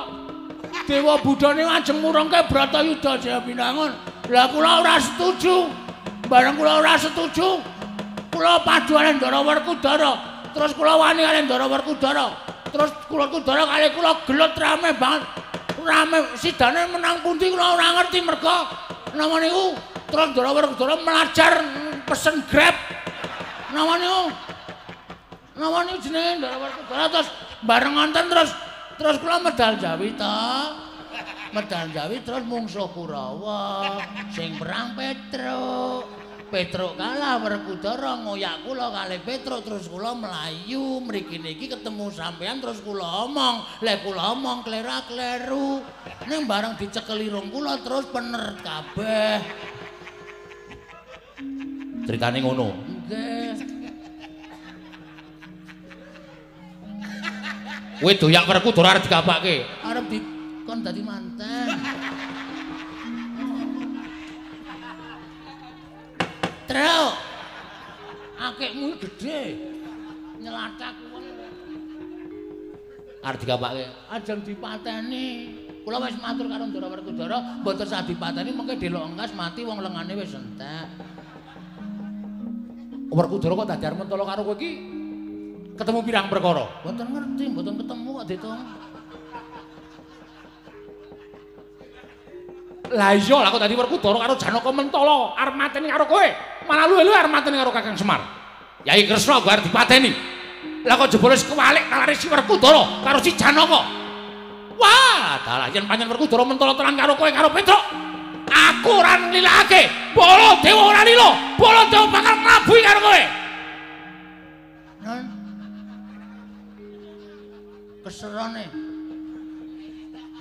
Dewa Buddha niku ajeng murungke Bratayuda Jayabinangun. Lah kula ora setuju. Bareng kula ora setuju, kula padu karo Ndara Werkudara. Terus kula wani karo Ndara Werkudara. Terus kula Kudara kali kula gelut rame banget. Rame sidane menang pundi kula ora ngerti merga napa niku terus Ndara Werkudara melajar pesen Grab. Napa niku? Napa niku jenenge Ndara Werkudara terus bareng ngonten terus kula medal Jawi ta. Medal Jawi terus mungsuh Kurawa sing perang Petruk. Petruk kalah Werkudara ngoyak kula kalih Petruk terus kula mlayu mriki niki ketemu sampean terus kula omong. Lek kula omong klera-kleru. Ning bareng dicekeli rong kula terus pener kabeh. Critane ngono. Nggih. Kowe doyak Werkudara arep dikapake. Arep dikon dadi manten. Truk. Akikmu gedhe. Nyelathak wong. Arep dikapake. Ajeng dipateni. Kula wis matur karo Ndara Werkudara, mboten sah dipateni mengke delok engkas mati wong lengane wis entek. Werkudara kok dadi arep mentolo karo kowe iki ketemu pirang perkara? Mboten ngerti, mboten ketemu kok ditung. Lah iya, lah kok dadi Werkudara karo Janaka mentolo arep mateni karo kowe. Malah luwe-luwe arep mateni karo Kakang Semar. Yai Kresna gua arep dipateni. Lah kok jebule wis kewalik nalare si Werkudara karo si Janaka. Wah, dalah yen pancen Werkudara mentolo tenan karo kowe karo Petruk. Aku ora nglilakake. Baladewa ora lila. Baladewa bakal nglabuhi karo kowe. Non. Keserone.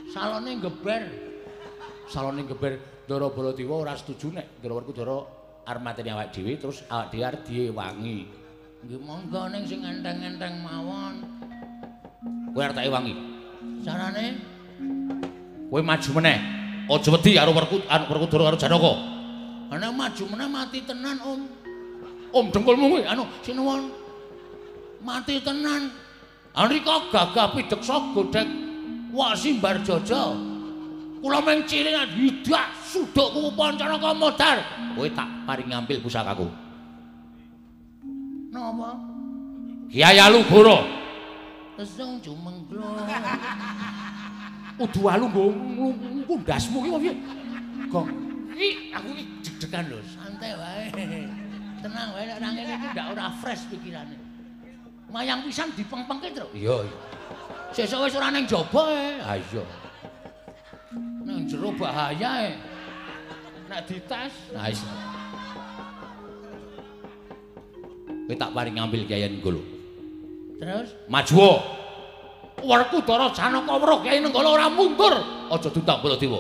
Salone geber. Salone geber Ndara Baladewa ora setuju nek Ndara Werkudara arep mateni awake dhewe terus awake dhewe arep diewangi. Nggih monggo ning sing enteng-enteng mawon. Kowe arep tak ewangi. Carane kowe maju meneh. Aja wedi karo Werkudara karo Janaka. Ana maju meneh mati tenan, Om. Om dengkulmu kuwi anu sinuwun. Mati tenan. Anrika gagah pideksa godhek wak simbar jaja. Kula mung cilik hidak sudukku Pancanaka modar. Kowe tak paring ngampil pusakaku. Napa? Kyai Alugoro. Lesung jumengglung. Udu alu nggo ngundasmu ki piye? Gong. Iki aku iki deg-degan lho, santai wae. Tenang wae nek nang ngene iki ndak ora fresh pikirane. Mayang pisan dipengpengke, Truk. Iya, iya. Sesuk wis ora ning jaba e. Ha iya. Nang jero bahaya e. Nek dites, nah wis. Kowe tak paring ngambil Kyai Nenggala. Terus maju. Werkudara Janaka weruh Kyai Nenggala ora mundur. Aja diundang Baladewa.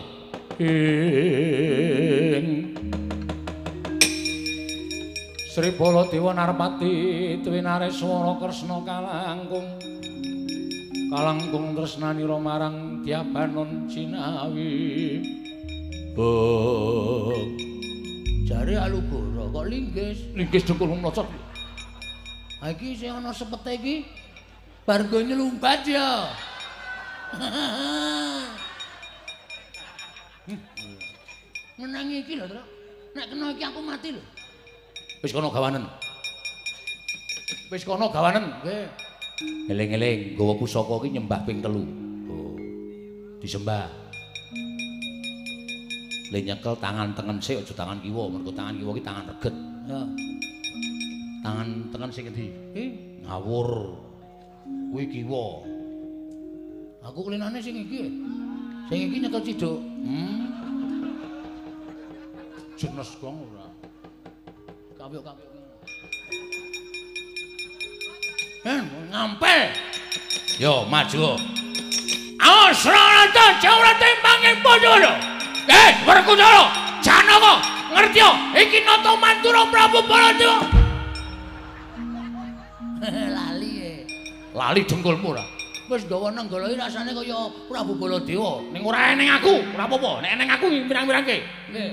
Ing Sri Baladewa Narpati Twinareswara Kresna kalangkung kalangkung tresnanira marang Dyabanon Cinawi. Bong jare Alugoro kok linggis. Linggis dengkul mlocot. Ha iki sing ana sepete iki bar nggo nyelumbat ya. Menangi iki lho, Truk. Nek kena iki aku mati lho. Wis kono gawanen. Wis kono gawanen, nggih. Eling-eling nggawa pusaka iki nyembah ping 3. Oh. Disembah. Le nyekel tangan tengen sik aja tangan kiwa, mergo tangan kiwa iki tangan reget. Ya. Tangan tengen sing endi? Iki ngawur. Kuwi kiwa. Aku klinane sing iki. Sing iki nyekel ciduk. Jenes gong ora. Kawyok-kawyok. Ngampel. Yo maju. Asrarata jawrate manging Banyana. Werkudara, Janaka, ngerti yo iki nata mantura Prabu Baladewa. Lali e. Lali dengkulmu ora? Wis nggawa nenggala iki rasane kaya Prabu Baladewa. Ning ora eneng aku, ora apa-apa. Nek eneng aku pirang-pirangke. Nggih.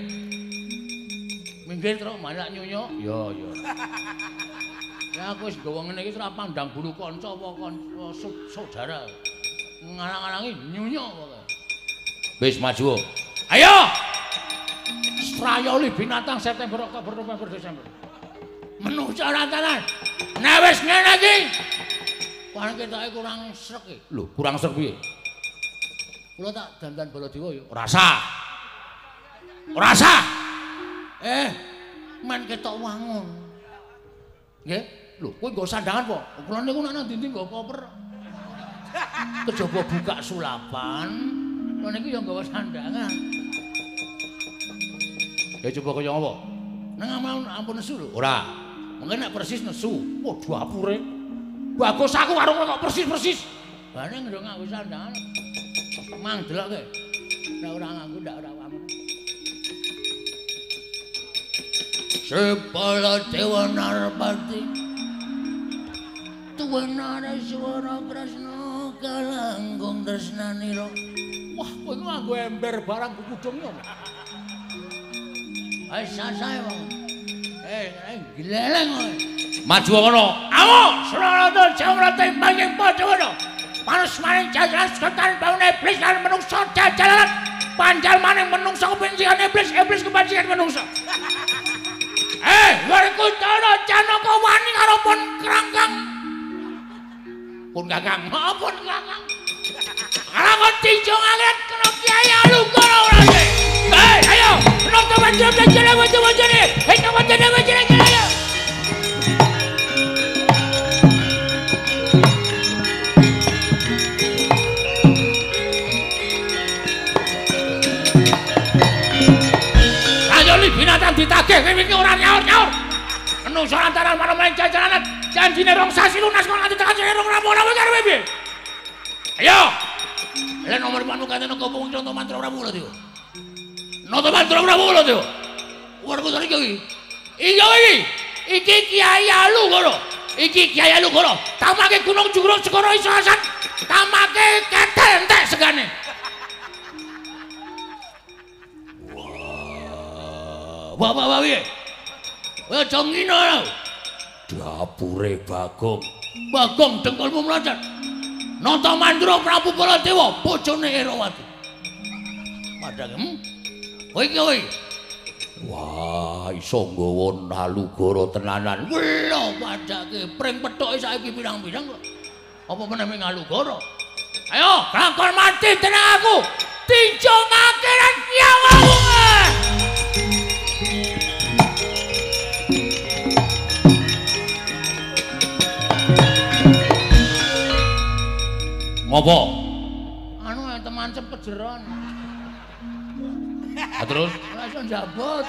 Minggir truk malah nyunyuk. Ya, ya. Ya aku wis nggawa ngene iki ora pandang bulu kanca apa kanca saudara. Ngalang-alangi nyunyuk pokoke. Wis maju. Ayo. Strayoli binatang September, Oktober, November, Desember. Menungsa rantanan. Nek wis ngene iki, paling ketoke kurang srek iki. Lho, kurang srek piye? Kula tak dandan Baladewa ya. Ora sah. Ora sah. Men ketok wangun. Nggih. Lho, kowe nggo sandangan apa? Kula niku nek nang ndi-ndi nggo koper. Kejaba buka sulapan, kula niku ya nggawa sandangan. Ya coba kaya apa? Nang ampun nesu lho. Ora. Mungkin nek persis nesu. Waduh apure. Bagus aku karo kowe kok persis-persis. Bareng ndok nganggo sandangan. Mang delokke. Nek ora nganggo ndak ora wangun. Baladewa Narpati. Tuwenare swara Kresna kalangkung tresnanira. Wah, kowe nganggo ember barang kudung ya. Wis sasae wong. Gleleng kowe. Maju ngono. Awo, Srarata Jawrata panging padha ngono. Panus maning jajaran setan bangun iblis lan menungsa jajaran. Panjal maning menungsa kebencian iblis, iblis kebencian menungsa. Werkudara Janaka wani karo pun krangkang. Pun kakang, pun kakang. Karang tinjung angin kena Kyai Alugoro ora sih. Ayo, nonton wajah wajah wajah wajah nih. Wajah wajah wajah ayo. Ayo li binatang ditagih kowe iki ora nyaur-nyaur. Menungso lantaran marang jajaran janjine rong sasi lunas kok nganti tekan sing rong rampung-rampung karo piye? Ayo. Lah nomor panu katene kopong conto mantra Prabu lho. Nata mantra Prabu lho. Werkudara iki. Iya iki. Iki Kyai Alugoro. Iki Kyai Alugoro. Tamake gunung jurung segara iso asat. Tamake ketel entek segane. Wah, wah, wah, piye? Kowe aja ngina. Dapure Bagong. Bagong dengkulmu mlocot. Nata Mandra Prabu Baladewa bojone Erawati. Padahal, kowe iki kowe. Wah, iso nggawa Alugoro tenanan. Lho, padake pring pethuke saiki pirang-pirang kok. Apa meneh ming Alugoro? Ayo, lakon mati tenang aku. Tinjung akhirat nyawamu. Ngopo? Anu teman cepet jeron. Ah, terus? Ora iso njabut.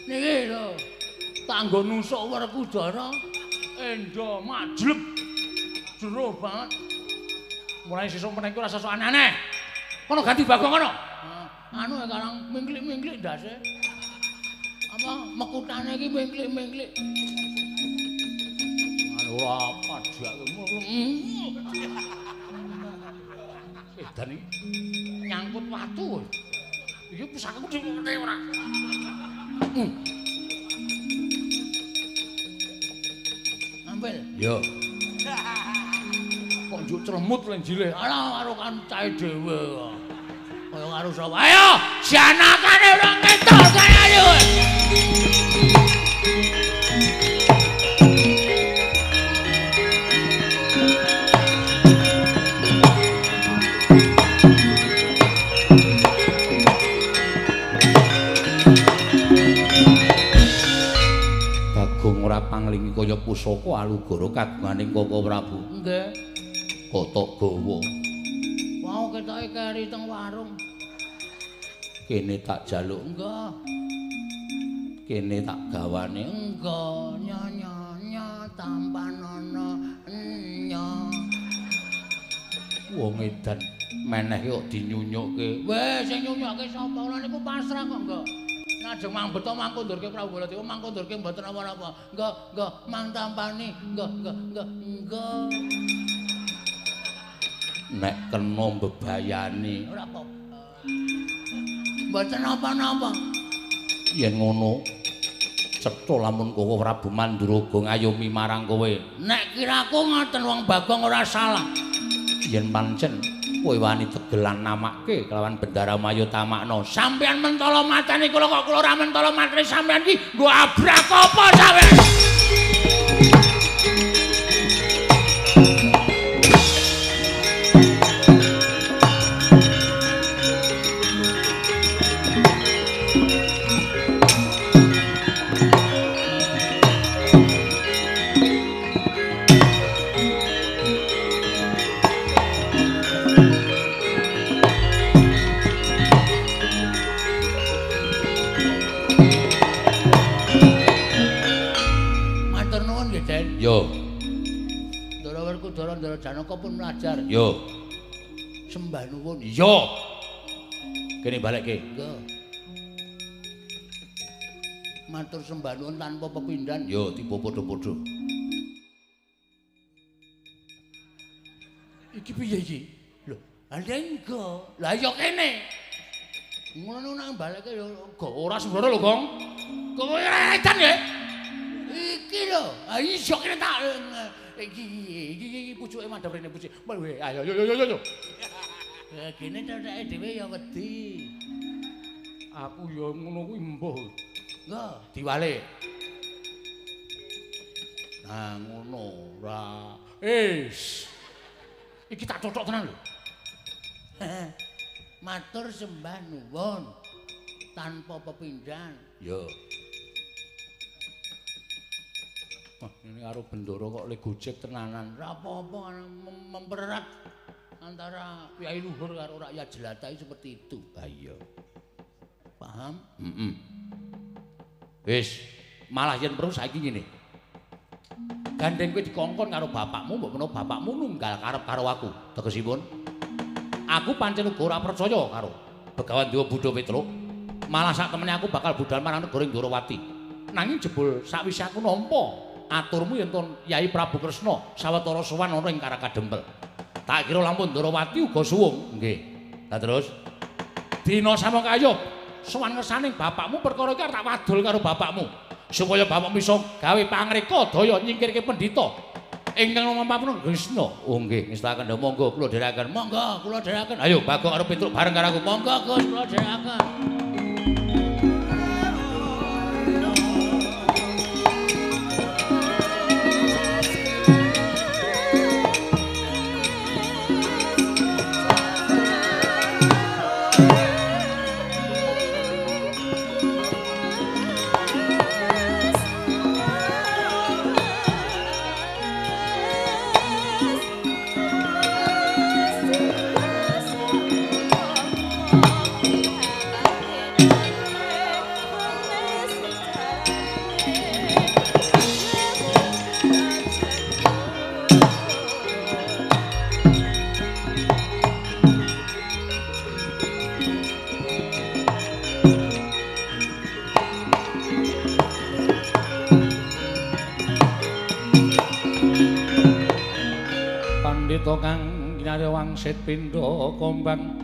Niki lho. Tanggo nusuk Werkudara endo majlep. Jero banget. Mulai sesuk meneh iku ora sosok aneh-aneh. Kono ganti Bagong kono. Anu karang mingklik-mingklik ndase. Apa mekutane iki mingklik-mingklik. Anu ora padhake. Edan iki nyangkut watu. Iki pusakaku dhewe ora. Ambil. Yo. Kok njuk cremut lenjile. Alah karo kancae dhewe kok. Kaya karo sapa? Ayo, janakane ora ngetok kaya ayo. Bagong ora panglingi kaya pusaka Alugoro kagunganing Koko Prabu. Nggih. Kotok gawa. Mau ketoke keri teng warung. Kene tak jaluk. Enggak. Kene tak gawane. Enggak. Nya nya nya tampanono nya. Wong edan meneh kok dinyunyukke. Weh, sing nyunyukke sapa? Ora niku pasrah kok enggak. Najeng mang beto mangko ndurke Prabu Baladewa mangko ndurke mboten napa-napa. Nggo, nggo mang tampani. Nggo, nggo, nggo, nggo. Nek kena mbebayani ora apa-apa. Mboten napa-napa. Yen ngono cetha lamun Koko Prabu Manduraga ngayomi marang kowe. Nek kiraku ngoten wong Bagong ora salah. Yen pancen kowe wani tegelan namake kelawan Bendara Maya Tamakna. Sampeyan mentala matane kula kok kula ora mentala matane sampeyan iki nggo abrak apa sampeyan? Yo. Ndara Werkudara Ndara Janaka pun mlajar. Yo. Sembah nuwun. Yo. Kene balekke. Nggo. Matur sembah nuwun tanpa pepindhan. Yo, tiba padha-padha. Iki piye iki? Lho, lha nggo. Lah ya kene. Ngono nang balekke ya ora sembrono lho, Gong. Kowe ora edan ya? Iki lho, ha iso kene tak iki iki iki pucuke madhep rene pucuke. Ayo yo yo yo yo. Gene cetheke dhewe ya wedi. Aku ya ngono kuwi mbuh. Nggo, diwale. Nah ngono ora. Wis. Iki tak cocok tenan lho. Matur sembah nuwun tanpa pepindhan. Yo. Wah, ini karo Bendara kok le gojek tenanan. Ora apa-apa mempererat antara Kyai Luhur karo rakyat jelata seperti itu. Ha iya. Paham? Heeh. Wis, malah yen perlu saiki ngene. Gandeng kowe dikongkon karo bapakmu, mbok menawa bapakmu nunggal karep karo aku. Tegesipun, aku pancen uga ora percaya karo Begawan Dewa Buddha Petruk. Malah sak temene aku bakal budal marang negara Ndorowati. Nanging jebul sakwise aku nampa aturmu yen to Yai Prabu Kresna sawetara sowan ana ing Karakadempel. Tak kira lamun Ndorowati uga suwung. Nggih. Lah terus dina samangkaya sowan ngersaning bapakmu perkara iki tak wadul karo bapakmu supaya bapakmu iso gawe pangreka daya nyingkirke pendhita ingkang mampun Kresna. Oh nggih, ngestakaken monggo kula dherekaken. Monggo kula dherekaken. Ayo Bagong karo Petruk bareng karo aku. Monggo Gus kula dherekaken. Pandhita kang kinarya wangsit pindha kombang.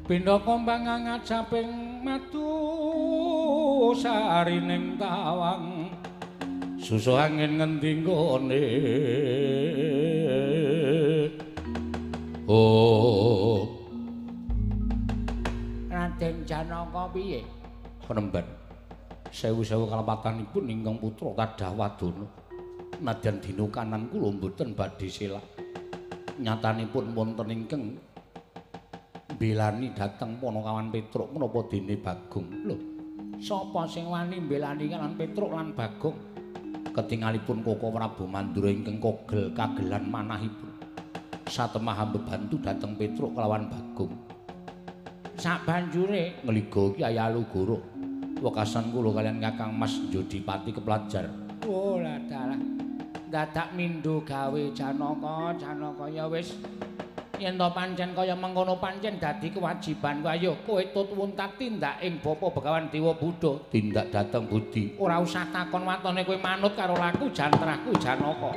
Pindha kombang ngajaping madu sarining tawang. Susu angin ngendi nggone. Oh. Raden Janaka piye? Penemban. Sewu-sewu kalepatanipun ingkang putra Tadah Wadana. Nadyan dina kanan kula mboten badhe selak. Nyatanipun wonten ingkang mbelani dhateng Panakawan Petruk menapa dene Bagong. Lho, sapa sing wani mbelani lan Petruk lan Bagong? Ketingalipun Koko Prabu Mandura ingkang kogel kagelan manahipun. Satemah mbebantu dhateng Petruk kelawan Bagong. Sabanjure ngliga Kyai Alugoro. Wekasan kula kaliyan Kakang Mas Jodipati keplajar. Oh lah dalah. Dadak mindho gawe Janaka, Janaka ya wis. Yen to pancen kaya mengkono pancen dadi kewajibanku. Ayo kowe tut wuntat tindak ing Bapa Begawan Dewa Buddha, tindak dhateng Budi. Ora usah takon watone kowe manut karo laku jantrahku Janaka.